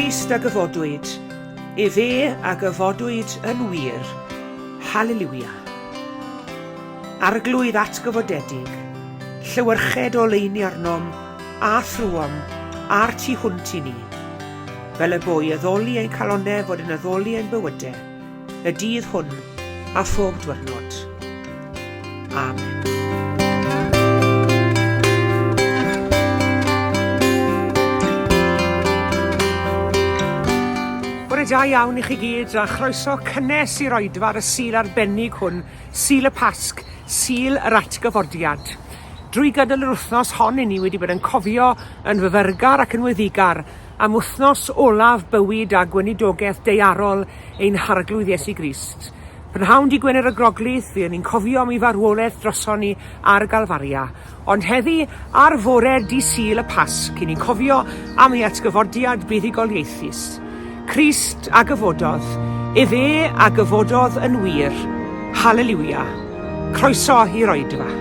Crist a gyfodwyd, efe a gyfodwyd yn wir. Haleliwia. Arglwydd atgyfodedig, llewyrched oleuni arnom a thrwom a'r tu hwnt i ni, fel y bo i addoli ein calonnau fod yn addoli ein bywydau, y dydd hwn a phob dwyrnod. Amen. Bore da iawn i chi gyd a chroeso cynnes i'r oedfa ar y Sul arbennig hwn, Sul y Pasg, Sul yr Atgyfodiad. Drwy gydol yr wythnos hon i ni wedi bod yn cofio yn fyfyrgar ac yn weddigar am wythnos olaf bywyd a gweinidogaeth daearol ein Harglwydd Iesu Grist. Prynhawn di Gwener y Groglith, fuon ni'n cofio am ei farwolaeth droson ni ar Galfaria. Ond heddi, ar fore di Sul y Pasg, i ni'n cofio am ei atgyfodiad buddugoliaethus. Crist a gyfododd, efe a gyfododd yn wir. Haleliwia. Croeso i'r oedfa.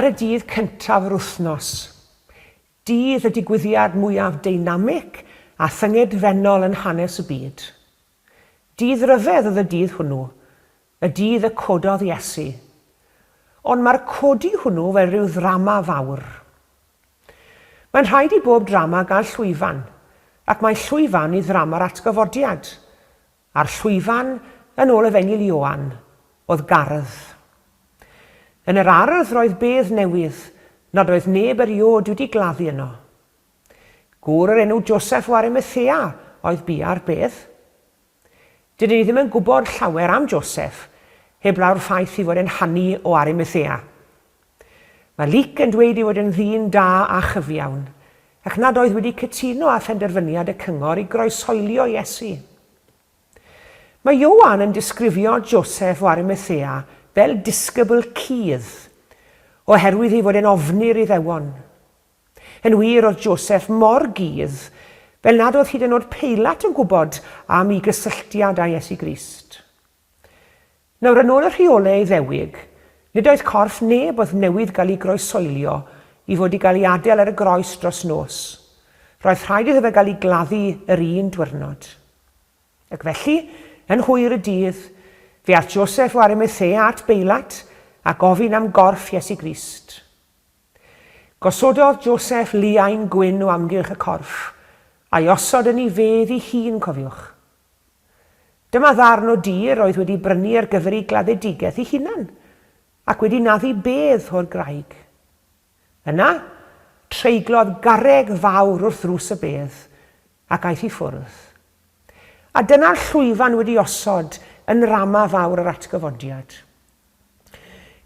Ar y dydd cyntaf yr wythnos, dydd y digwyddiad mwyaf deinamig a thyngedfennol yn hanes y byd. Dydd rhyfedd oedd y dydd hwnnw, y dydd y cododd Iesu. Ond mae'r codi hwnnw fel rhyw ddrama fawr. Mae'n rhaid i bob drama gael llwyfan, ac mae llwyfan i ddrama'r atgyfodiad. A'r llwyfan, yn ôl Efengyl Ioan, oedd gardd. Yn yr ardd roedd bedd newydd nad oedd neb erioed wedi gladdu yno. Gŵr o'r enw Joseph o Arimathea oedd biau'r bedd. Dydyn ni ddim yn gwybod llawer am Joseph, heblaw'r ffaith ei fod e'n hanu o Arimathea. Mae Luc yn dweud ei fod e'n ddyn da a chyfiawn, ac nad oedd wedi cytuno â phenderfyniad y cyngor i groeshoelio Iesu. Mae Ioan yn disgrifio Joseph o Arimathea fel disgybl cudd, oherwydd ei fod e'n ofni'r Iddewon. Yn wir, oedd Joseph mor gudd fel nad oedd hyd yn oed Peilat yn gwybod am ei gysylltiad â Iesu Grist. Nawr, yn ôl y rheolau Iddewig, nid oedd corff neb oedd newydd gael ei groeshoelio i fod i gael ei adael ar y groes dros nos. Roedd rhaid iddo fe gael ei gladdu yr un dwyrnod. Ac felly, yn hwyr y dydd, fe aeth Joseph o Arimathea at Beilat a gofyn am gorff Iesu Grist. Gosododd Joseph liain gwyn o amgylch y corff, a'i osod yn ei fedd ei hun, cofiwch. Dyma ddarn o dir oedd wedi brynu ar gyfer ei gladdedigaeth ei hunan, ac wedi naddu bedd o'r graig. Yna, treiglodd garreg fawr wrth ddrws y bedd, ac aeth i ffwrdd. A dyna'r llwyfan wedi osod yn nrama fawr yr atgyfodiad.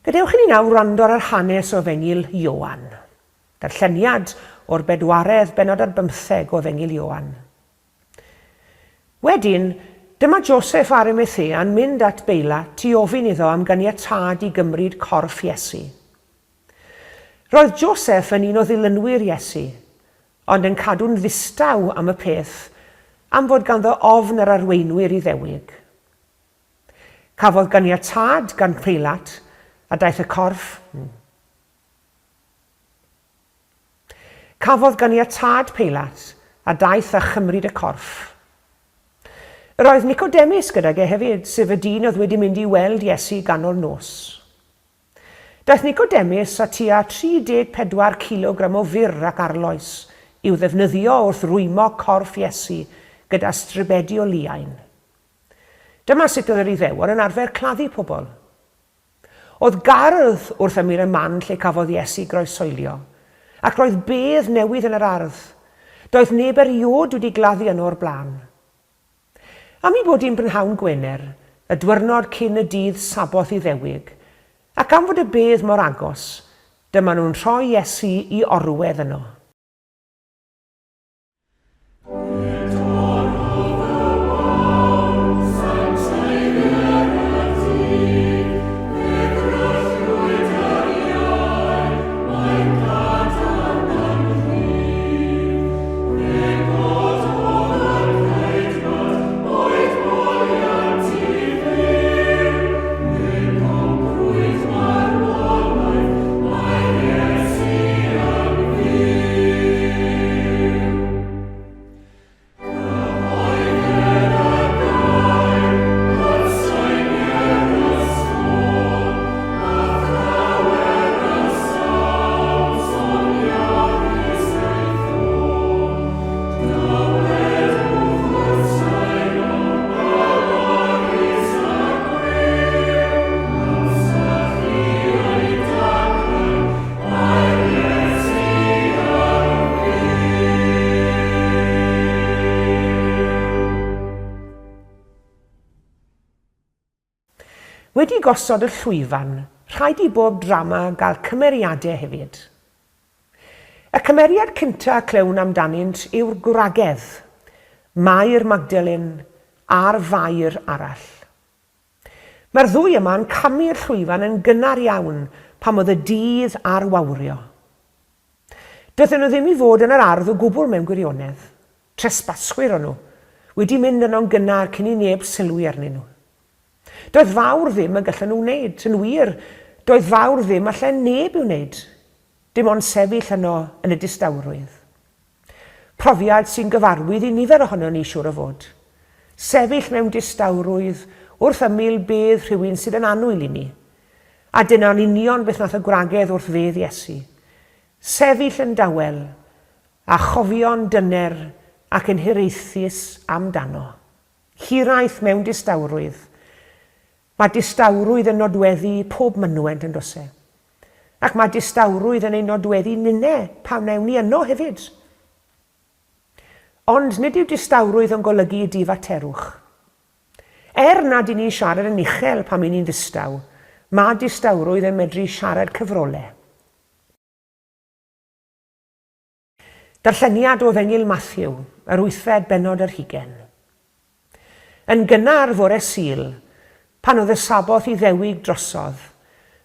Gadewch i ni nawr wrando ar yr hanes o Efengyl Ioan. Darlleniad o'r bedwaredd bennod ar bymtheg o Efengyl Ioan. Wedyn, dyma Joseph o Arimathea yn mynd at Beilat i ofyn iddo am ganiatâd i gymryd corff Iesu. Roedd Joseph yn un o ddilynwyr Iesu, ond yn cadw'n ddistaw am y peth am fod ganddo ofn yr arweinwyr Iddewig. Cafodd ganiatâd gan Peilat, a daeth y corff. Cafodd ganiatâd Peilat, a daeth a chymryd y corff. Yr oedd Nicodemus gydag e hefyd, sef y dyn oedd wedi mynd i weld Iesu ganol nos. Daeth Nicodemus â tua 34 cilogram o fur ac arloes i'w ddefnyddio wrth rwymo corff Iesu gyda stribedi o liain. Dyma sut oedd yr Iddewon yn arfer claddu pobl. Oedd gardd wrth ymyl y man lle cafodd Iesu groeshoelio, ac roedd bedd newydd yn yr ardd. Doedd neb erioed wedi gladdu yno o'r blaen. Am ei bod hi'n brynhawn Gwener, y dwyrnod cyn y dydd Saboth Iddewig, ac am fod y bedd mor agos, dyma nhw'n rhoi Iesu i orwedd yno. Wedi gosod y llwyfan, rhaid i bob drama gael cymeriadau hefyd. Y cymeriad cynta y clywn amdanynt yw'r gwragedd, Mair Magdalen a'r Fair arall. Mae'r ddwy yma'n camu'r llwyfan yn gynnar iawn pan oedd y dydd ar wawrio. Doedden nhw ddim i fod yn yr ardd o gwbl mewn gwirionedd. Tresbaswyr o'n nhw, wedi mynd yno'n gynnar cyn i neb sylwi arnyn nhw. Doedd fawr ddim y gallen nhw wneud, yn wir, doedd fawr ddim allen neb i'w wneud, dim ond sefyll yno yn y distawrwydd. Profiad sy'n gyfarwydd i nifer ohonon ni siŵr o fod. Sefyll mewn distawrwydd wrth ymyl bedd rhywun sydd yn annwyl i ni. A dyna'n union beth nath y gwragedd wrth fedd Iesu. Sefyll yn dawel, a chofio'n dyner ac yn hiraethus amdano. Hiraeth mewn distawrwydd. Mae distawrwydd yn nodweddu pob mynwent, yn does e? Ac mae distawrwydd yn ein nodweddu ninne pan wnewn ni yno hefyd. Ond nid yw distawrwydd yn golygu difaterwch. Er nad y'n ni'n siarad yn uchel pan y'n ni'n ddistaw, mae distawrwydd yn medru siarad cyfrole. Darlleniad o Efengyl Mathew, yr wythfed bennod ar hugain. Yn gynnar fore Sul, pan oedd y Saboth Iddewig drosodd,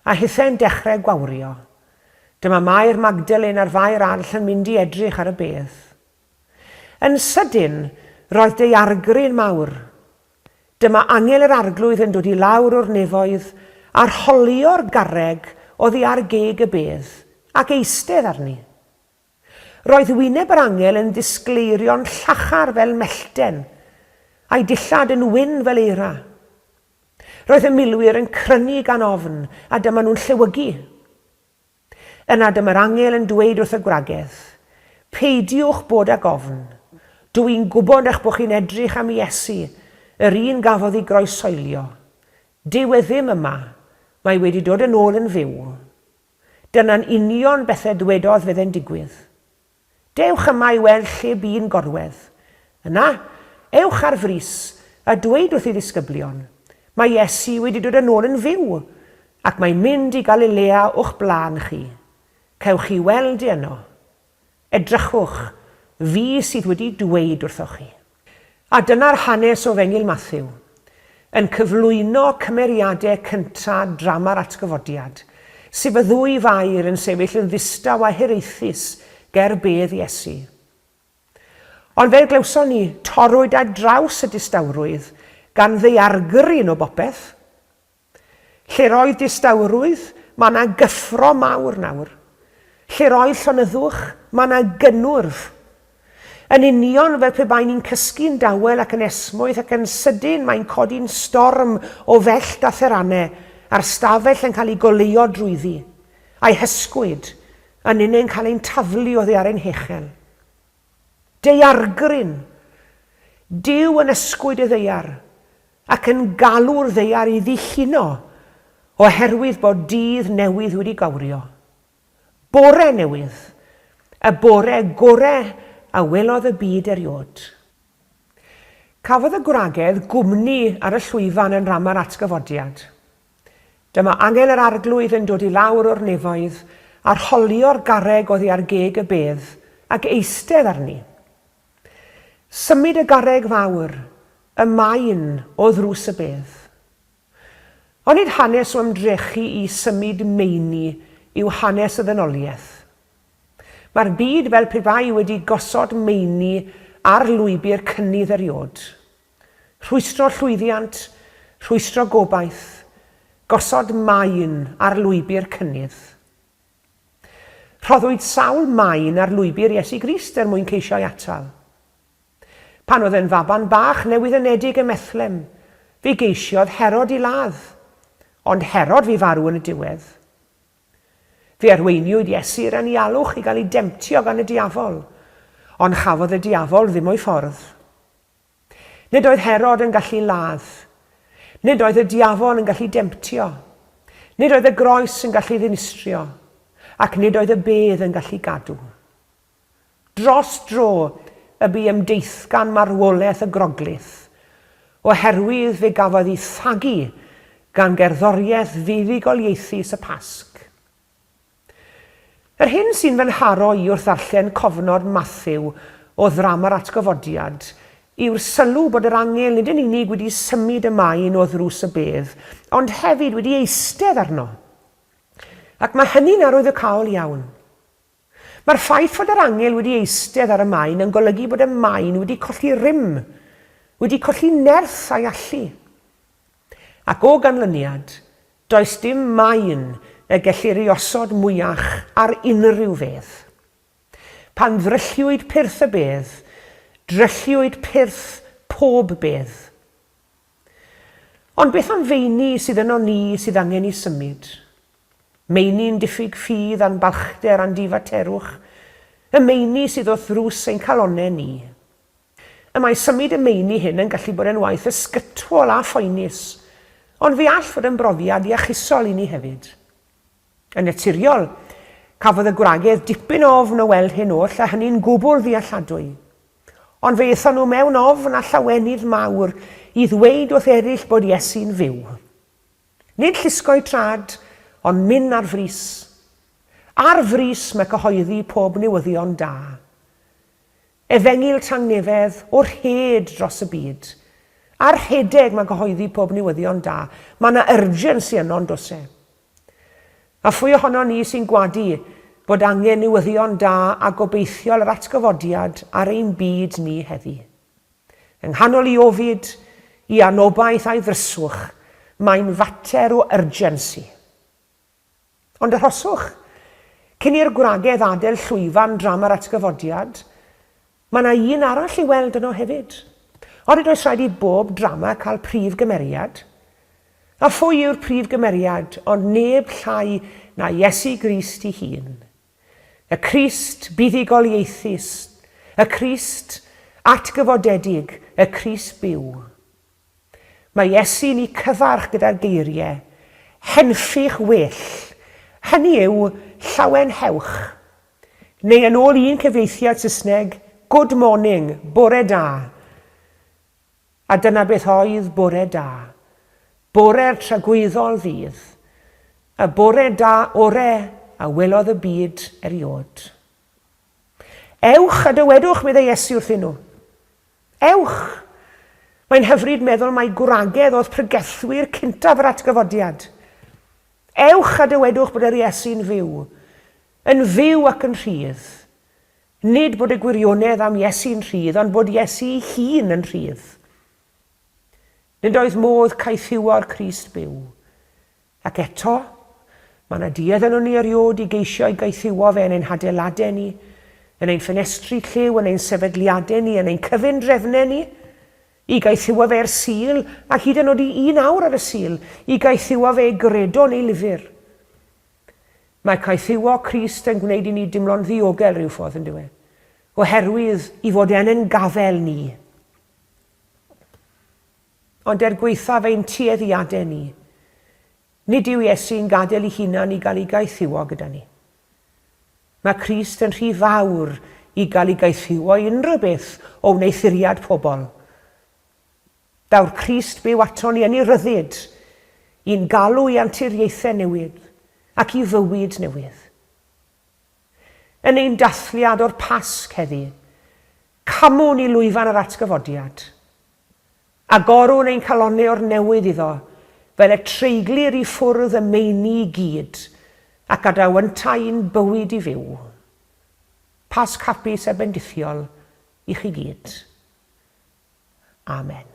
a hithe'n dechrau gwawrio, dyma Mair Magdalen a'r Fair arall yn mynd i edrych ar y bedd. Yn sydyn, roedd daeargryn mawr. Dyma angel yr Arglwydd yn dod i lawr o'r nefoedd a rholio'r garreg oddi ar geg y bedd, ac eistedd arni. Roedd wyneb yr angel yn disgleirio'n llachar fel mellten, a'i dillad yn wyn fel eira. Roedd y milwyr yn crynu gan ofn, a dyma nhw'n llewygu. Yna dyma'r angel yn dweud wrth y gwragedd, Peidiwch bod ag ofn. Dw i'n gwybod eich bod chi'n edrych am Iesu, yr un gafodd ei groeshoelio. Dyw e ddim yma, mae wedi dod yn ôl yn fyw. Dyna'n union bethau ddwedodd fydde'n digwydd. Dewch yma i weld lle bu'n gorwedd. Yna, ewch ar frys a dweud wrth ei ddisgyblion, 'Mae Iesu wedi dod yn ôl yn fyw, ac mae'n mynd i Galilea o'ch blaen chi. Cewch chi weld e yno. Edrychwch, fi sydd wedi dweud wrthoch chi. A dyna'r hanes o Efengyl Mathew, yn cyflwyno cymeriadau cynta' drama'r Atgyfodiad, sef y ddwy Fair yn sefyll yn ddistaw a hiraethus ger bedd Iesu. Ond fel glywson ni, torrwyd ar draws y distawrwydd gan ddaeargryn o bopeth. Lle roedd distawrwydd, mae 'na gyffro mawr nawr. Lle roedd llonyddwch, mae 'na gynnwrf. Yn union fel pe baen ni'n cysgu'n dawel ac yn esmwyth ac yn sydyn mae'n codi'n storm o fellt a therannau a'r stafell yn cael ei goleuo drwyddi, a'i hysgwyd, a ninnau'n cael ein taflu oddi ar ein hechel. Daeargryn! Duw yn ysgwyd y ddaear, ac yn galw'r ddaear i ddihino oherwydd bod dydd newydd wedi gawrio. Bore newydd, y bore gore a welodd y byd eriôd. Cafodd y gwragedd gwmni ar y llwyfan yn Rama'r Atgyfodiad. Dyma angel yr Arglwydd yn dod i lawr o'r nefoedd a rholio'r garreg oddi ar geg y bedd ac eistedd arni. Symud y garreg fawr, y maen, o ddrws y bedd. Onid hanes o ymdrechu i symud meini yw hanes y ddynoliaeth? Mae'r byd fel pe bai wedi gosod meini ar lwybr cynnydd eriôd. Rhwystro llwyddiant, rhwystro gobaith, gosod maen ar lwybr cynnydd. Rhoddwyd sawl maen ar lwybr Iesu Grist er mwyn ceisio ei atal. Pan oedd e'n faban bach newydd-anedig ym Methlem, fe geisiodd Herod ei ladd, ond Herod fu farw yn y diwedd. Fe arweiniwyd Iesu i'r anialwch i gael ei demtio gan y diafol, ond chafodd y diafol ddim o'i ffordd. Nid oedd Herod yn gallu ladd. Nid oedd y diafol yn gallu demtio. Nid oedd y groes yn gallu ddinistrio. Ac nid oedd y bedd yn gallu gadw. Dros dro y bu ymdeithgan marwolaeth y Groglith, oherwydd fe gafodd ei thagu gan gerddoriaeth fuddugoliaethus y Pasg. Yr hyn sy'n fy nharo i wrth ddarllen cofnod Mathew o ddrama'r Atgyfodiad yw'r sylw bod yr angel nid yn unig wedi symud y maen o ddrws y bedd, ond hefyd wedi eistedd arno. Ac mae hynny'n arwyddocaol iawn. Mae'r ffaith fod yr angel wedi eistedd ar y maen yn golygu bod y maen wedi colli rym, wedi colli nerth a'i allu. Ac o ganlyniad, does dim maen y gellir ei osod mwyach ar unrhyw fedd. Pan ddrylliwyd pyrth y bedd, drylliwyd pyrth pob bedd. Ond beth am feini sydd yno ni sydd angen i symud? Meini'n diffyg ffydd a'n balchder a'n difaterwch, y meini sydd wrth ddrws ein calonnau ni. Y mae symud y meini hyn yn gallu bod yn waith ysgytwol a phoenus, ond fe all fod yn brofiad iachusol i ni hefyd. Yn naturiol, cafodd y gwragedd dipyn o ofn o weld hyn oll, a hynny'n gwbl ddealladwy. Ond fe aethon nhw mewn ofn a llawenydd mawr i ddweud wrth eraill bod Iesu'n fyw. Nid llusgo'u trad, ond mynd ar frys. Ar frys mae cyhoeddi pob newyddion da. Efengyl tangnefedd o'r rhed dros y byd. A'r rhedeg mae cyhoeddi pob newyddion da. Mae yna urgency yno yn does e? A phwy ohonon ni sy'n gwadu bod angen newyddion da a gobeithiol yr atgyfodiad ar ein byd ni heddi? Yng nghanol i ofid, i anobaith a'i ddryswch, mae'n fater o urgency. Ond arhoswch! Cyn i'r gwragedd adael llwyfan drama'r atgyfodiad, mae 'na un arall i'w weld yno hefyd. Onid oes rhaid i bob drama cael prif gymeriad? A phwy yw'r prif gymeriad ond neb llai na Iesu Grist ei hun? Y Crist buddugoliaethus, y Crist atgyfodedig, y Crist byw. Mae Iesu'n eu cyfarch gyda'r geiriau, Henffych well, hynny yw, llawenhewch. Neu yn ôl un cyfieithiad Saesneg, Good morning, bore da. A dyna beth oedd bore da. Bore'r tragwyddol ddydd. Y bore da ore a welodd y byd eriôd. Ewch a dywedwch, meddai Iesu wrthyn nhw. Ewch! Mae'n hyfryd meddwl mai gwragedd oedd pregethwyr cyntaf yr atgyfodiad. Ewch a dywedwch bod yr Iesu'n fyw, yn fyw ac yn rhydd. Nid bod y gwirionedd am Iesu'n rhydd, ond bod Iesu ei hun yn rhydd. Nid oedd modd caethiwo'r Crist byw. Ac eto, mae 'na duedd ynon ni erioed i geisio ei gaethiwo fe yn ein hadeiladau ni, yn ein ffenestri lliw, yn ein sefydliadau ni, yn ein cyfundrefnau ni, i gaethiwo fe i'r Sul, a hyd yn oed i un awr ar y Sul, i gaethiwo fe i gredo neu lyfr. Mae caethiwo Crist yn gwneud i ni dimlo'n ddiogel rhyw ffordd, yn dyw e? Oherwydd i fod e'n ein gafael ni. Ond er gwaethaf ein tueddiadau ni, nid yw Iesu'n gadael ei hunan i gael ei gaethiwo gyda ni. Mae Crist yn rhy fawr i gael ei gaethiwo i unrhyw beth o wneuthuriad pobl. Daw'r Crist byw aton ni yn ei ryddid, i'n galw i anturiaethau newydd ac i fywyd newydd. Yn ein dathliad o'r Pasg heddi, camwn i lwyfan yr atgyfodiad. Agorwn ein calonnau o'r newydd iddo, fel y treiglir i ffwrdd y meini i gyd, ac adaw yntau i'n bywyd i fyw. Pasg hapus a bendithiol i chi gyd. Amen.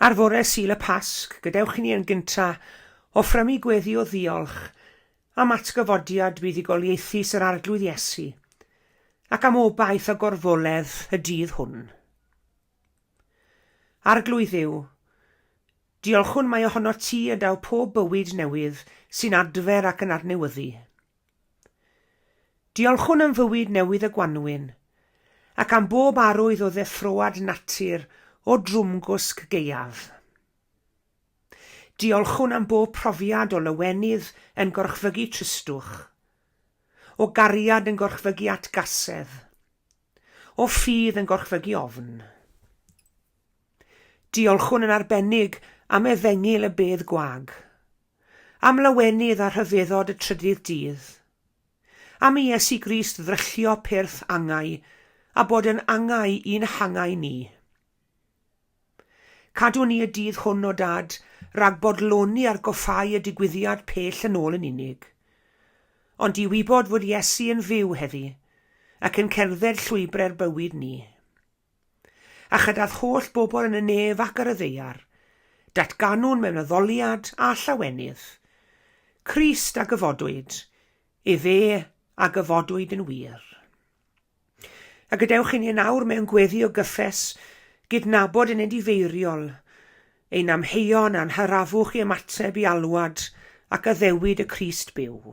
Ar fore Sul y Pasg, gadewch i ni yn gynta offrymu gweddi o ddiolch am atgyfodiad buddugoliaethus yr Arglwydd Iesu, ac am obaith a gorfoledd y dydd hwn. Arglwydd Dduw, diolchwn mai ohonot ti y daw pob bywyd newydd sy'n adfer ac yn adnewyddu. Diolchwn am fywyd newydd y gwanwyn, ac am bob arwydd o ddeffroad natur o drwmgwsg gaeaf. Diolchwn am bob profiad o lawenydd yn gorchfygu tristwch, o gariad yn gorchfygu atgasedd, o ffydd yn gorchfygu ofn. Diolchwn yn arbennig am efengyl y bedd gwag, am lawenydd a rhyfeddod y trydydd dydd, am i Iesu Grist ddryllio pyrth angau a bod yn angau i'n hangau ni. Cadw ni y dydd hwn, o Dad, rhag bodloni ar goffáu y digwyddiad pell yn ôl yn unig, ond i wybod fod Iesu yn fyw heddi, ac yn cerdded llwybre'r bywyd ni. A chyda'r holl bobl yn y nef ac ar y ddaear, datganwn mewn addoliad a llawenydd, Crist a gyfodwyd, efe a gyfodwyd yn wir. A gadewch i ni yn awr mewn gweddi o gyffes gydnabod yn edifeiriol ein amheuon a'n harafwch i ymateb i alwad ac addewid y Crist byw.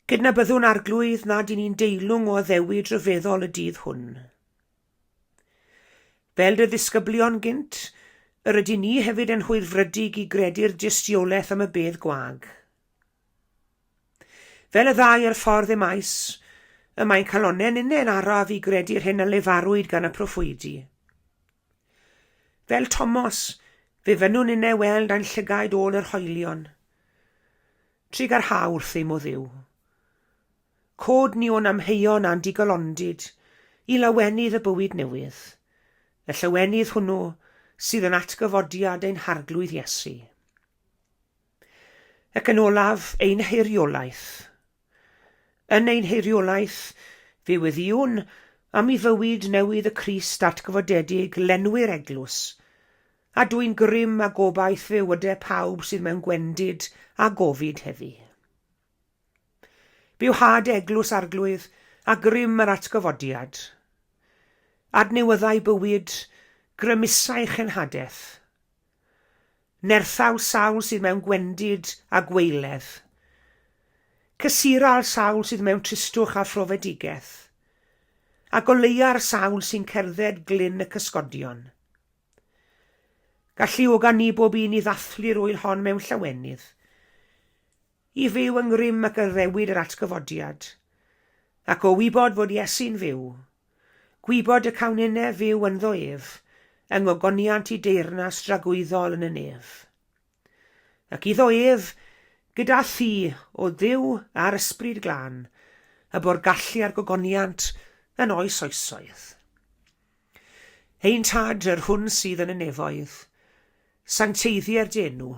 Cydnabyddwn Arglwydd nad i ni'n deilwng o addewid rhyfeddol y dydd hwn. Fel dy ddisgyblion gynt, yr ydyn ni hefyd yn hwyrfrydig i gredu'r dystiolaeth am y bedd gwag. Fel y ddau ar ffordd Emaus, y mae'n calonnau ninne'n araf i gredu'r hyn a lefarwyd gan y proffwydi. Fel Tomos, fe fynnwn ninne weld ein llygaid ôl yr hoelion. Trugarha wrthym, o Dduw. Cod ni o'n amheuon a'n digalondid i lawenydd y bywyd newydd, y llawenydd hwnnw sydd yn atgyfodiad ein Harglwydd Iesu. Ac yn olaf, ein heiriolaeth. Yn ein heiriolaeth, fe weddïwn am i fywyd newydd y Crist atgyfodedig lenwi'r eglwys, a dwyn grym a gobaith fywydau pawb sydd mewn gwendid a gofid heddi. Bywhad eglwys Arglwydd a grym yr atgyfodiad. Adnewyddai bywyd, grymusai chenhadaeth. Nerthaw sawl sydd mewn gwendid a gwaeledd. Cysura'r sawl sydd mewn tristwch a phrofedigaeth. A goleua'r sawl sy'n cerdded glyn y cysgodion. Galluoga ni bob un i ddathlu'r ŵyl hon mewn llawenydd. I fyw yng ngrym ac addewid yr atgyfodiad, ac o wybod fod Iesu'n fyw, gwybod y cawn inne fyw ynddo ef, yng ngogoniant i deyrnas dragwyddol yn y nef. Ac iddo ef, gyda thi, o Dduw a'r Ysbryd Glân, y bo'r gallu a'r gogoniant yn oes oesoedd. Ein Tad, yr hwn sydd yn y nefoedd, sancteiddier dy enw.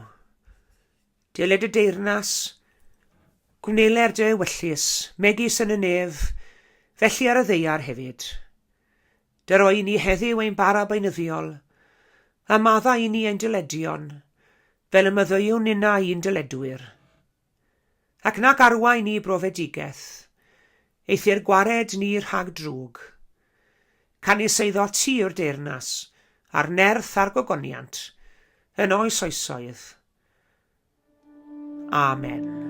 Deled y deyrnas, gwneler dy ewyllys, megis yn y nef, felly ar y ddaear hefyd. Dyro i ni heddiw ein bara beunyddiol, a maddau i ni ein dyledion, fel y maddeuwn ninnau i'n dyledwyr. Ac nac arwain ni i brofedigaeth, eithr gwared ni rhag drwg. Canys eiddo ti yw'r deyrnas, a'r nerth a'r gogoniant, yn oes oesoedd. Amen.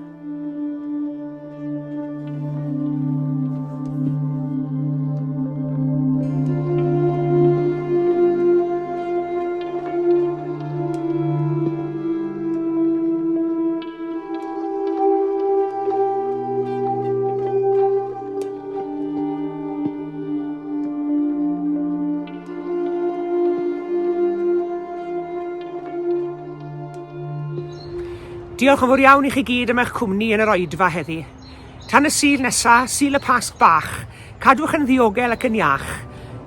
Diolch yn fawr iawn i chi gyd am eich cwmni yn yr oedfa heddi. Tan y Sul nesa, Sul y Pasg bach, cadwch yn ddiogel ac yn iach,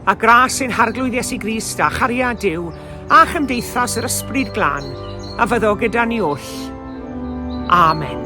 a gras ein Harglwydd Iesu Grist a chariad Duw a chymdeithas yr Ysbryd Glân a fyddo gyda ni oll. Amen.